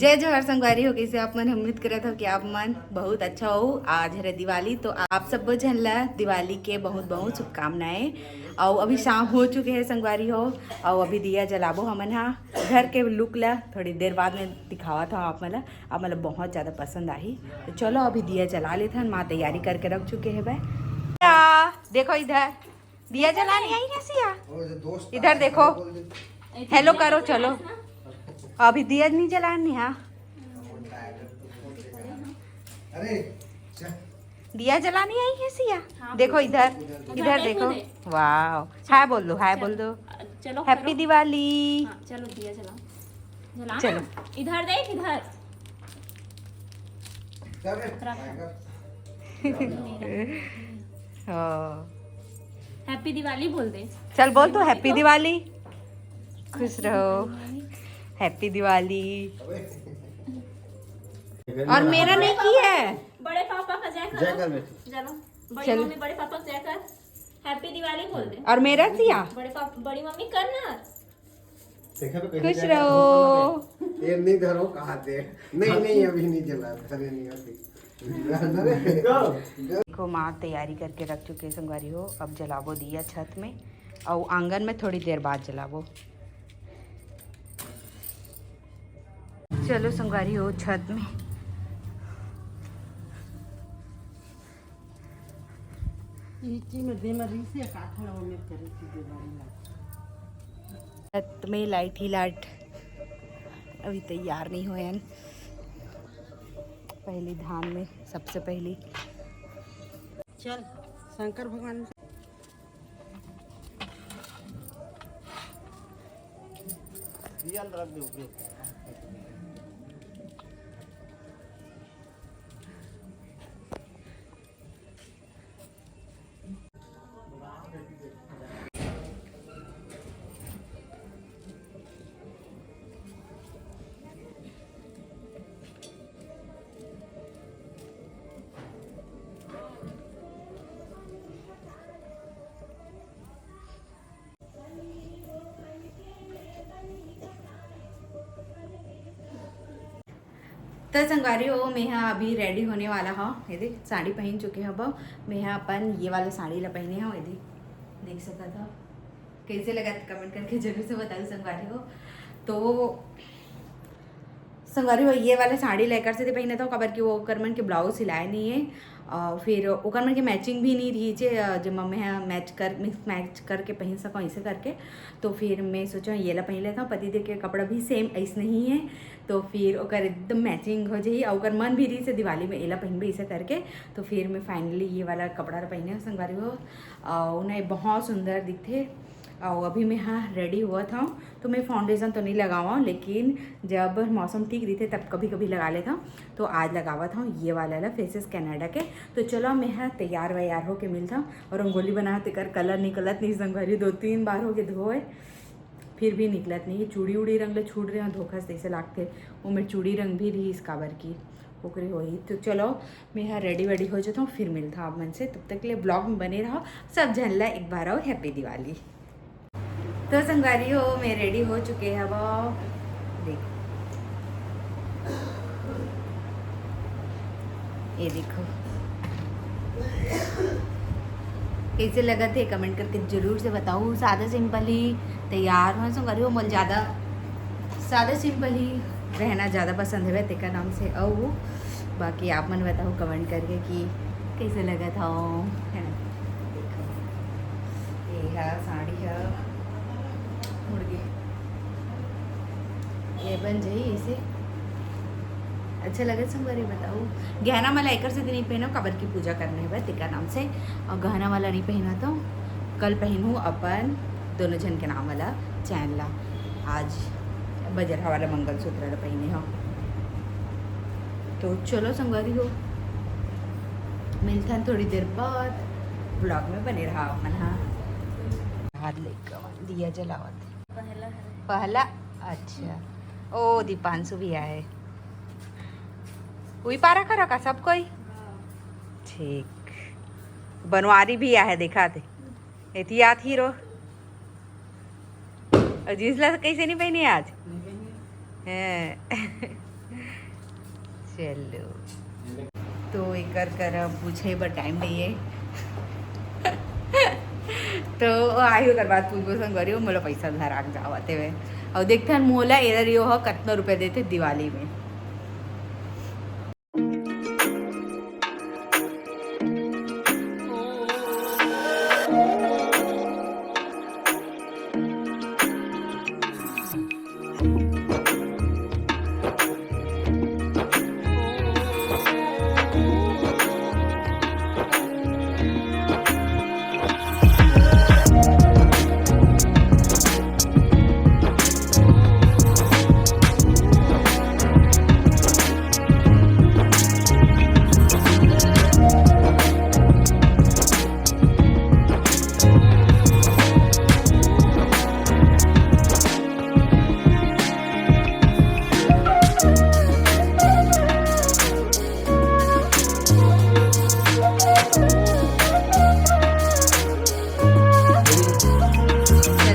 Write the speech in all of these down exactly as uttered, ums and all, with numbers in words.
जय जोहार संगवारी हो, कइसे आप मन? उम्मीद करत हो कि आप मन बहुत अच्छा हो। आज हरे दिवाली, तो आप सब्बो झन ला दिवाली के बहुत बहुत शुभकामनाएं। अउ अभी शाम हो चुके हे संगवारी हो, अउ अभी दिया जलाबो हमन हा। घर के लुक ला थोड़ी देर बाद में दिखावत हो आप मन ला, आप मन ला बहुत ज्यादा पसंद आही। तो चलो अभी दिया जला लेथन, माँ तैयारी करके रख चुके हे बे। आ, देखो इधर, दिया जलाने आई है सिया। इधर देखो, हेलो करो, चलो। अभी दिया नहीं जलानी है। अरे, दिया जलाने आई है सिया। देखो इधर, इधर देखो। वाह, हाय बोल दो, हाय बोल दो। चलो, हैप्पी दिवाली। हाँ, चलो दिया जलाओ। जलाना। चलो। इधर देख, इधर। हाँ। हैप्पी दिवाली बोल दे। चल बोल तू, हैप्पी दिवाली, खुश रहो, हैप्पी दिवाली। और मेरा नहीं की है। बड़े पापा का जय करो। जय कर बेटी। चलो, बड़ी चलो। मम्मी, बड़े पापा का जय कर। हैप्पी दिवाली बोल दे। और मेरा सिया? बड़े पापा, बड़ी मम्मी करना। देखा तो कहीं खुश जाएगा, रहो। ये नहीं धरो, कहा दे। नहीं, नहीं, अभी नहीं जला, धरे नहीं अभी। देखो, माँ तैयारी करके रख चुके हैं संगवारी हो। अब जलाबो दिया छत में, और आंगन में थोड़ी देर बाद जलाबो। चलो संगवारी हो, छत में। इची में दे मरी से काठन वो में करे थी दे बारी लाग। छत में लाइट ही लाइट अभी तैयार नहीं होयन। पहली धान में सबसे पहली। चल शंकर भगवान। दिया ल रख दे ऊपरे। तो संगवारी हो, मैं हा अभी रेडी होने वाला हूँ। ये देख, साड़ी पहन चुके हव। मैं हा अपन ये वाला साड़ी ला पहने हव। ये देख, देख सकत हव कैसे लगत, कमेंट करके जरूर से बताओ संगवारी हो। तो संगवारी हो, ये वाला साड़ी ला एकर सेती पहनत हव, काबर कि वो ओकर मन के ब्लाउज सिलाए नहीं है। अ, फिर ओकर मन के मैचिंग भी नहीं रही जे, अ, जेमा मैं मैच कर, मिक्स मैच करके पहन सकूँ, ऐसे करके। तो फिर मैं सोचा ये ला पहन लेता हूँ। पतिदेव के कपड़ा भी सेम ऐसने ही है, तो फिर ओकर एकदम मैचिंग हो जाही। और ओकर मन भी रही से दिवाली में एला पहनबे ऐसे करके। तो फिर मैं फाइनली ये वाला कपड़ा ला पहने हव संगवारी हो। अउ नहीं, बहुत सुंदर दिखथे। अउ अभी मैं हा रेडी होवत हव, तो मैं फाउंडेशन तो नहीं लगावं, लेकिन जब मौसम ठीक रहिथे तब कभी कभी लगा लेथव। तो आज लगावत हव ये वाला ला, फेसेस कनाडा के। तो चलो मैं हा तैयार वैयार होके मिलथव। और रंगोली बनावत तेकर कलर निकलत नहीं संगवारी, दो तीन बार होगे धोए, फिर भी निकलत नहीं। चूड़ी उड़ी रंग ले छूट रहे हो धोखा से, जैसे लागथे वो मेर चूड़ी रंग भी रही इस काबर की ओकरे होही। तो चलो मैं हा रेडी वेडी हो जाता हूँ, फिर मिलता हूँ आप मन से। तब तक के लिए ब्लॉग में बने रहो। सब झन ला एक बार अउ हैप्पी दिवाली। तो संगवारी हो, मैं रेडी हो चुके हव। देखो, ये देखो कैसे लगत हे, कमेंट करके जरूर से बताओ। सादा सिंपल ही तैयार हो संगवारी हो, मोला ज्यादा सादा सिंपल ही रहना ज्यादा पसंद हवे, तेकर नाम से। अउ बाकी आप मन बताओ कमेंट करके कि कैसे लगत हव, है ना? देखो, ये हा साड़ी हा मुड़ गे, ये बन जाही इसे। अच्छा लगत संगवारी बताओ। गहना मला एकर सेती नहीं पहनो, काबर की पूजा करने हवे तेकर नाम से। और गहना मला नहीं पहनो तो कल पहनू अपन दोनों झन के नाम वाला चैन ला। आज बजरहा वाला मंगलसूत्र ला पहने हो। तो चलो संगवारी हो, मिलथन थोड़ी देर बाद, ब्लॉग में बने रहा मन हा। हाथ लेके दिया जलावत हे। पहला है। पहला? अच्छा। ओ, दीपांशु भी आए। उही पारा करा का सब कोई? हाँ। ठीक। बनवारी भी आहे, देखा थे। एती आत हीरो। और जींस ला कैसे नहीं पहनी आज? नहीं पहनी। हैं। चलो, तो एकर करा पूछे बर टाइम नहीं है। तो आही, ओकर बाद पूछबो संगवारी हो, मोला पैसा धरा के जावत हेवे। अउ देखथन मोला एरा रियो ह कतना रुपया देथे दिवाली में।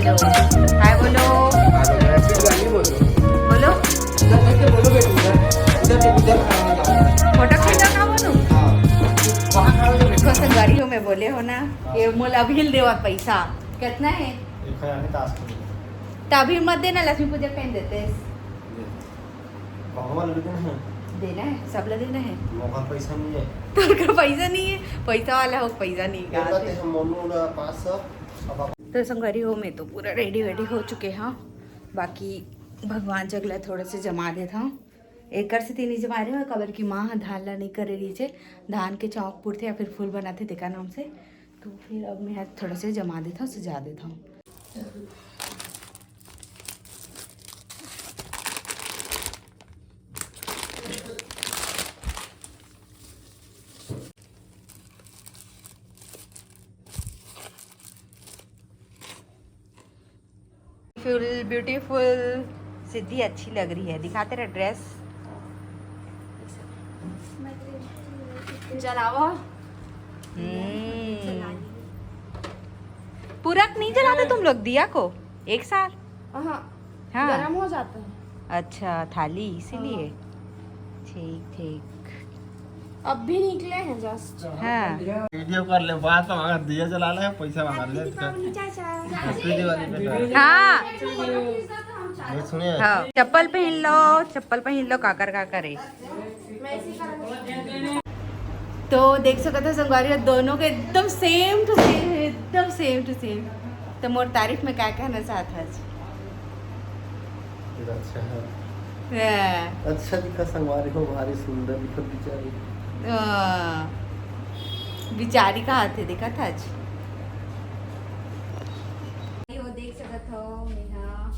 चलो, हाय बोलो। बोलो। फोटो खींचो ना बोलो। हाँ। वहाँ खड़ा हो जाओ। संगवारी हो, मैं बोले हो ना, ये मोला अभी देवा पैसा कितना है? एक हजार नहीं, ताश खेल। तो अभी मत देना, लक्ष्मी पूजा पहन देते। भगवान लुटे ना। देना है, सब ला देना है। मोर करा पैसा नहीं है। तोर करा पैसा नहीं है, पैसा वाला हो, पैसा नहीं ये का बात है। हम मोनू ला पाँच सौ, अब आप तो संगवारी हो, मैं तो पूरा रेडी वेडी हो चुके हाँ। बाकी भगवान जग ला थोड़ा से जमा देत हूँ। एकर से तीन जमा रहे हो, काबर कि माँ ह धान ला नहीं करे रहिसे, धान के चौक पुरथे या फिर फूल बनाथे तेकर नाम से। तो फिर अब मैं थोड़ा से जमा देत हूँ, सजा देत हूँ। Beautiful, beautiful। सिद्धि अच्छी लग रही है, दिखा तेरा ड्रेस। जलावा। हम्म। पूरा नहीं जलाते तुम लोग दिया को एक साल? हाँ। हाँ। गर्म हो जाता है। अच्छा, थाली इसीलिए। हाँ। ठीक, ठीक। अब भी निकले हैं just। हाँ। वीडियो कर ले, बात तो मांगा, दिया जला ले, पैसा मांगा ले। Happy Diwali, चाचा। Happy Diwali, बेटा। हाँ। ये सुनिए। हाँ, चप्पल पहन लो, चप्पल पहन लो, काकर काकर है। तो देख सकत हो संगवारी हो, दोनों के एकदम same to same है, एकदम same to same। तो मोर तारीफ में क्या कहना चाहत हस? अच्छा है। हाँ। अच्छा दिखा संगवारी हो, भारी सुंदर दिखत बिचारी। हाँ। बिचारी का हाथ है, देखा था आज। ये वो देख सकत हो, मेहा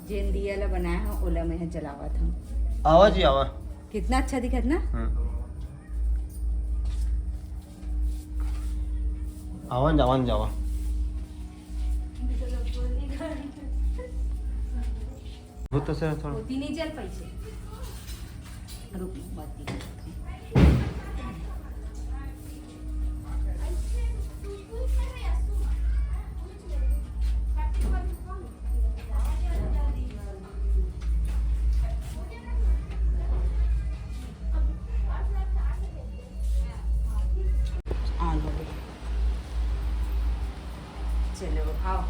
जेन दिया ला बनाया हो, ओला मेहा जलावत हूँ। आवा जी, आवा। कितना अच्छा दिखत ना? हम्म। आवन जावन जावा। बहुत तो से थोड़ा। होती नहीं जल पाई छे। रुक, बात नहीं। चलो, आओ।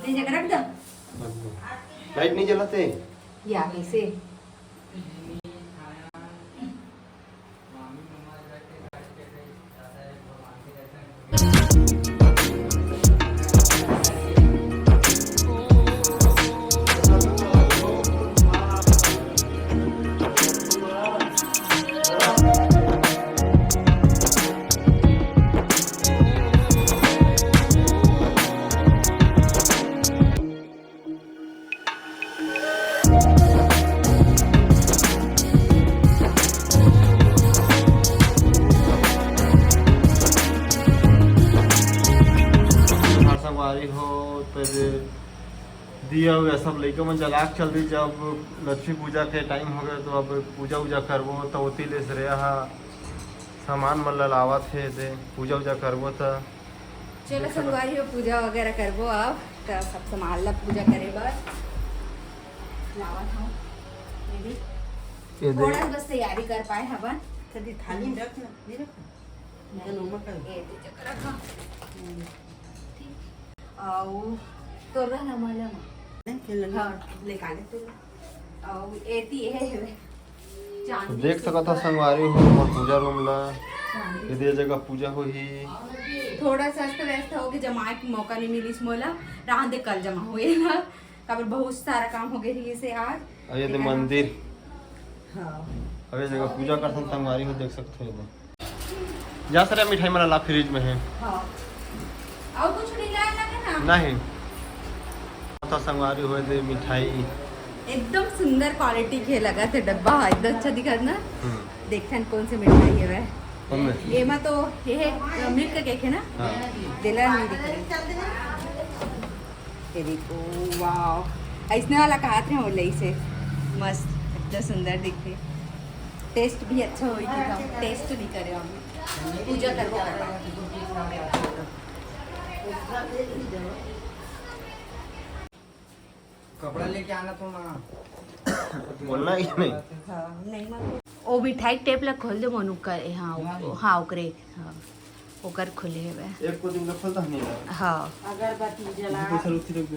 दे जगह रख दो। लाइट नहीं जलाते? या कैसे? संगवारी हो, तो ये दिया हुआ सब लइका मन जला के चल दी। जब लक्ष्मी पूजा के टाइम हो गया, तो अब पूजा उजा करबो, तो ओती ले श्रेया हा सामान मन ला लावत हे, दे पूजा उजा करबो त चलो देखो। संगवारी हो, पूजा वगैरह करबो अब, त सब सामान ला पूजा करे बर। लावत हूँ। ये भी ये दे। थोड़ा बस तैयारी कर पाए हवन। कभी थाली में रख ना, नहीं रख। नहीं। चलो, मत कर। ये दे, चक्कर रखा। हम्म। ठीक। आओ, तो रह ना, माला में। नहीं, खेल लगा। हाँ, ले काले तो। आओ, एती ये है, चांदी तो देख सकत हव सीकर। संगवारी हो, हमर पूजा रूम ला। चांदी। ये दे जगह पूजा होही। थोड़ा सा अस्त व्यस्त हो गए, जमाए के मौका नहीं मिलिस मोला। रात दे कल जमा हुए ना। काबर बहुत सारा काम हो गए रहिस हे आज। अउ ये दे मंदिर। हाँ। अउ ये जगह पूजा करथन संगवारी हो, देख सकत हो ये दे। जा सारा मिठाई मन ला फ्रिज में हे। हाँ। अउ कुछ नहीं लाए लगे ना? नहीं। तो संगवारी हो ये दे मिठाई। एकदम सुंदर क्वालिटी के लगत हे डब्बा, एकदम अच्छा दिखत ना। हम्म। देखथन कौन से मिठाई हे वह। कौन में? ये मा तो ये है, मिल्क केक है ना? हाँ। देला नहीं दिख रही। ये देखो, वाओ, ऐसने वाला कहत रहे, वो लई से मस्त, इतना सुंदर दिखे। टेस्ट भी अच्छा होई कि हम टेस्ट नहीं करे, हम पूजा करबो करबो। कपड़ा लेके आना तो माँ। बोलना ही नहीं। हाँ, नहीं माँ। ओ मिठाई टेप ला खोल दे मोनू का, हाँ, हाँ, ओकरे, हाँ। ओकर खुले हेवय। एक को दिन का फल तो नहीं लगा। हाँ। अगरबत्ती जला। इनको चलो, उठी रख दे।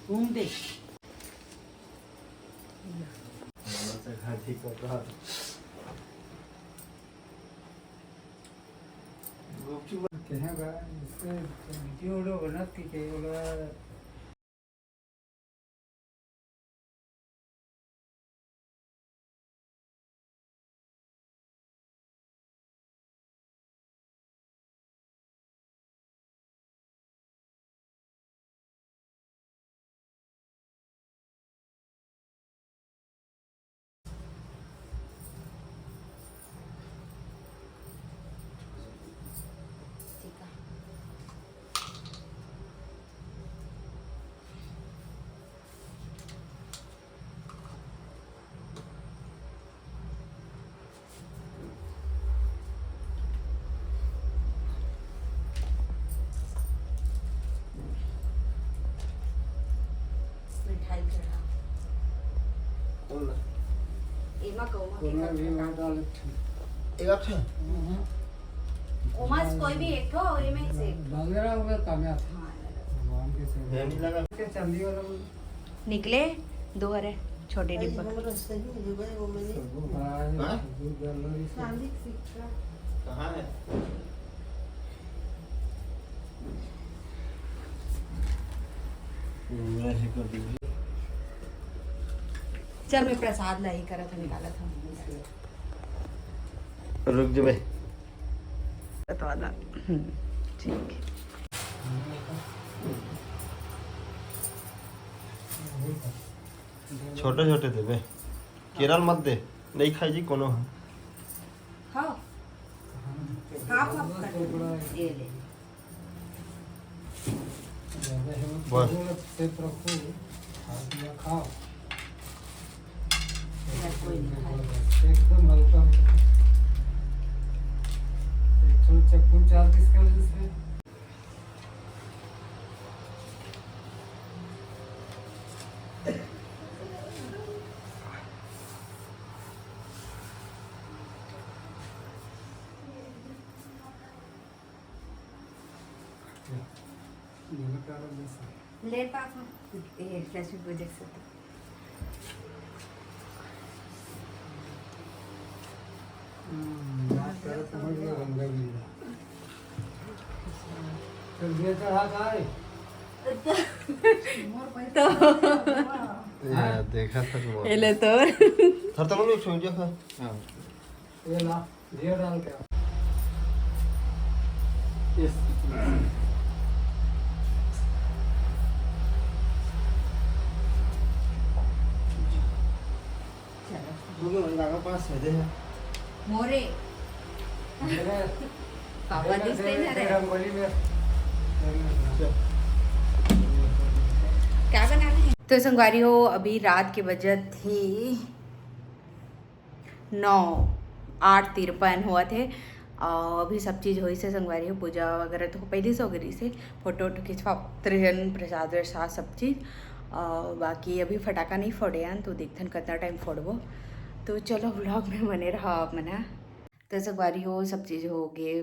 घूम दे। गुपचुप। कहाँ बा? इसके वीडियो उडियो बनत कि के बोला। मिठाई चढ़ा। कौन ला? एमा कौमा के कौन ला भी करके मार डाल एक ठन। एक ठन? हम्म। ओमा से कोई भी एक ठो, एमे से एक ठो। लगे रहा होगा कामयाब। हाँ, लगे। भगवान के सेवा। ये नहीं लगा। के चांदी वाला वो निकले दो हरे छोटे अरे, डिब्बा। हमरा सही में भाई, वो मैंने हाँ? चांदी का सिक्का। कहाँ है? मैं ही कर दूंगी। चल, मैं प्रसाद ला ही करत हूँ, निकालत हूँ। रुक जा बे। बता दा। हम्म, ठीक। छोटे छोटे देबे, केरल मत दे, नहीं खाई जी कोनो ह। हाँ। हाफ हाफ कर दे। ये ले। बस। सेफ रखो, खा पिया खाओ। या कोई नहीं खाए। एकदम हल्का हल्का। एक थोड़ा चक्कू चार पीस कर दे इसमें। ले पापा, ये लक्ष्मी पूजा के साथ। हम्म, बात करो, समझ लो, रंगा बिल्ला। चल, ये चढ़ा का है? तो ये देखा था तुम्हारा। ये ले तो। थर तक लोग छोड़ दिया था। हाँ। ये ला, ये डाल के आ। यस। चलो। मुझे वही लगा पास है, दे है। मोरे। मेरे पापा दिखते ना रे। रंगोली में। क्या बना रहे हैं? तो संगवारी हो, अभी रात के बजत ही नौ, आठ तिरपन होवत हे। अउ अभी सब चीज होइस हे संगवारी हो, पूजा वगैरह तो पहले से हो गई से, फोटो वोटो खिंचवा, त्रिजन प्रसाद वरसाद सब चीज। अउ बाकी अभी फटाका नहीं फोड़े हन, तो देखथन कितना टाइम फोड़बो। तो चलो, व्लॉग में बने रहो आप मन ह। तो संगवारी हो, सब चीज हो गए,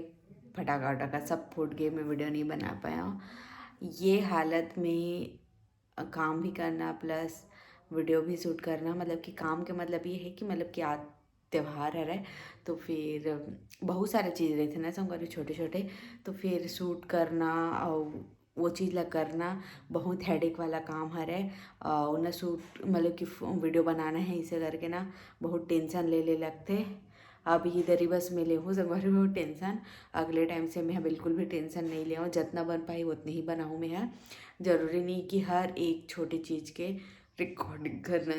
फटाका वटाका सब फूट गए, मैं वीडियो नहीं बना पाया हूँ। ये हालत में काम भी करना प्लस वीडियो भी शूट करना, मतलब कि काम के मतलब ये है कि मतलब कि आज त्यौहार हरे, तो फिर बहुत सारा चीज रहिथे ना संगवारी, छोटे छोटे, तो फिर शूट करना और वो चीज ला करना बहुत हेडेक वाला काम हरे। और ना शूट मतलब कि वीडियो बनाना है, इसे करके ना बहुत टेंशन ले ले लगथे। अब ये दरी बस में लेहूँ संगवारी हो टेंशन, अगले टाइम से मैं बिल्कुल भी टेंशन नहीं लेहूँ, जितना बन पाई उतनी ही बनाहूँ मैं ह। जरूरी नहीं कि हर एक छोटी चीज के रिकॉर्डिंग करना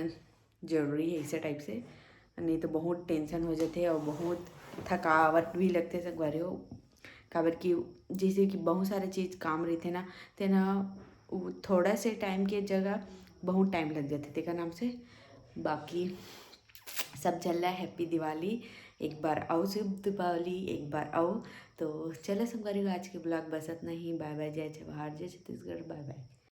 जरूरी है इसे टाइप से, नहीं तो बहुत टेंशन हो जाते और बहुत थकावट भी लगते संगवारी हो। काबर कि जैसे कि बहुत सारे चीज काम रहिथे ना, तेना उ थोड़ा से टाइम के जगह बहुत टाइम लग जाते तेकर नाम से। बाकी सब झन ला हैप्पी दिवाली, एक बार अउ शुभ दीपावली, एक बार अउ। तो चलो संगवारी हो, आज के व्लॉग बस इतना ही। बाय बाय, जय जवाहर, जय छत्तीसगढ़, बाय बाय।